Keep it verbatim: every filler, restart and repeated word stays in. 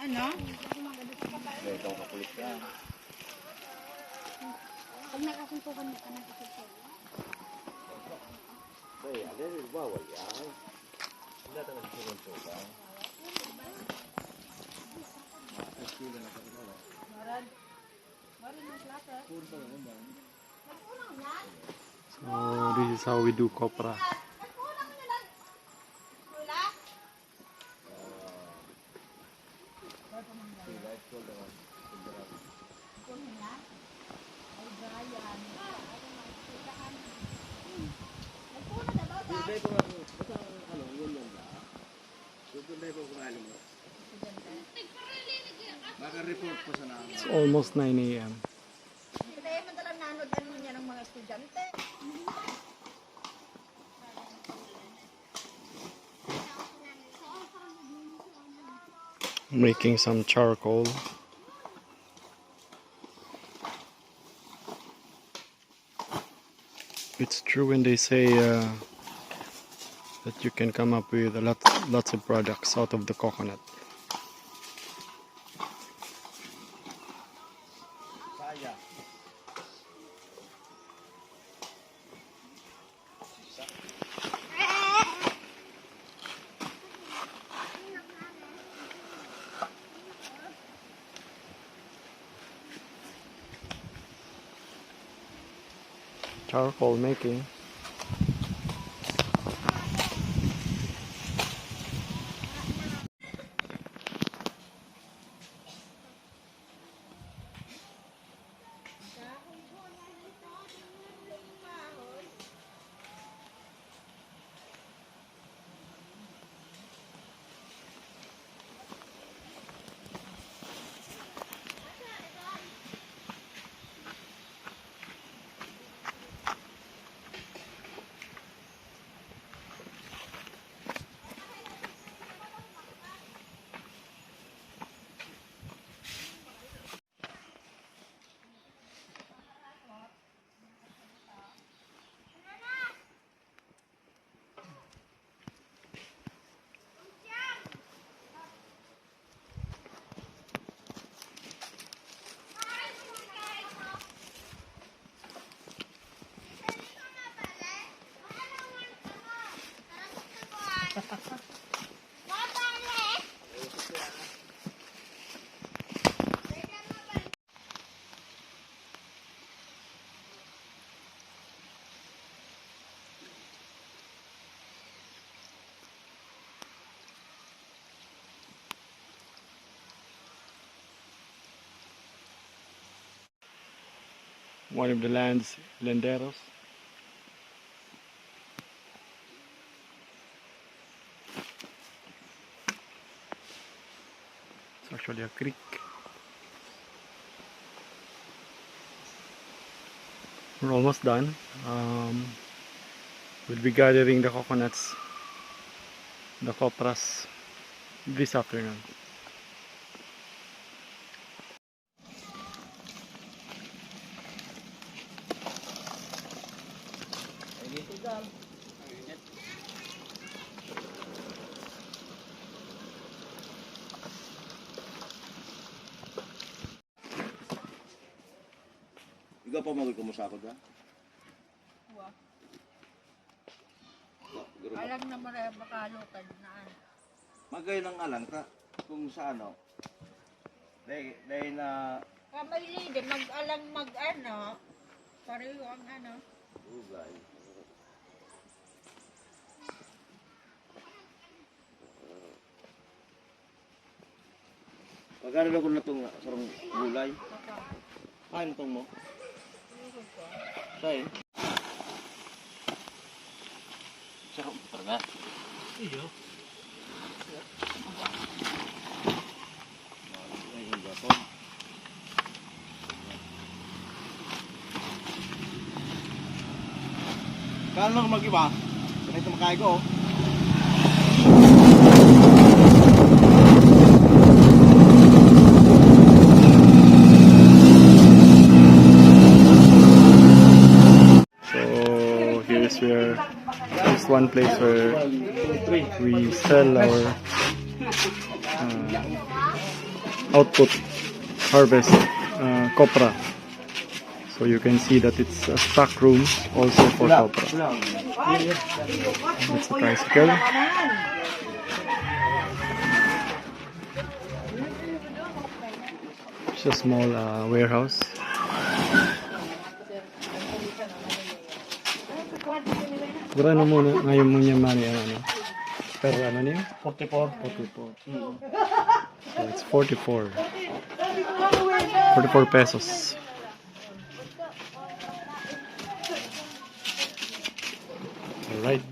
Ano? Pag nakasuntukan mo ka, nakasuntukan. So, this is how we do copra. It's almost nine a.m. Hindi man talaga nanod ano niya ng mga estudyante. Making some charcoal. It's true when they say, uh, that you can come up with a lot, lots of products out of the coconut. Charcoal making. One of the land's lenderos. It's actually a creek. We're almost done. Um, we'll be gathering the coconuts, the copras, this afternoon. Ikaw pa, magod ka mo sa ako, da? Wa. Alang na mara-, makalutad na, ano. Magay ng alang ka kung sa ano. Dahil, dahil na Kamay lidi, mag-alang mag-ano. Pareho ang ano. Ugay. Pagkano lang ko na itong sarong gulay? Kain itong mo? Kain. Sarong, tara na. Iyo. Ay, yung gato. Kala ko mag-iba. Ganito makain ko, oh. So here is where, there's one place where we sell our, uh, output harvest uh, copra. So you can see that it's a stock room also for copra. It's a tricycle. It's a small uh, warehouse. Pero ano muna, ngayon mo niya mani ang ano? Pero ano niya? forty-four. forty-four. So it's forty-four. forty-four pesos. Alright.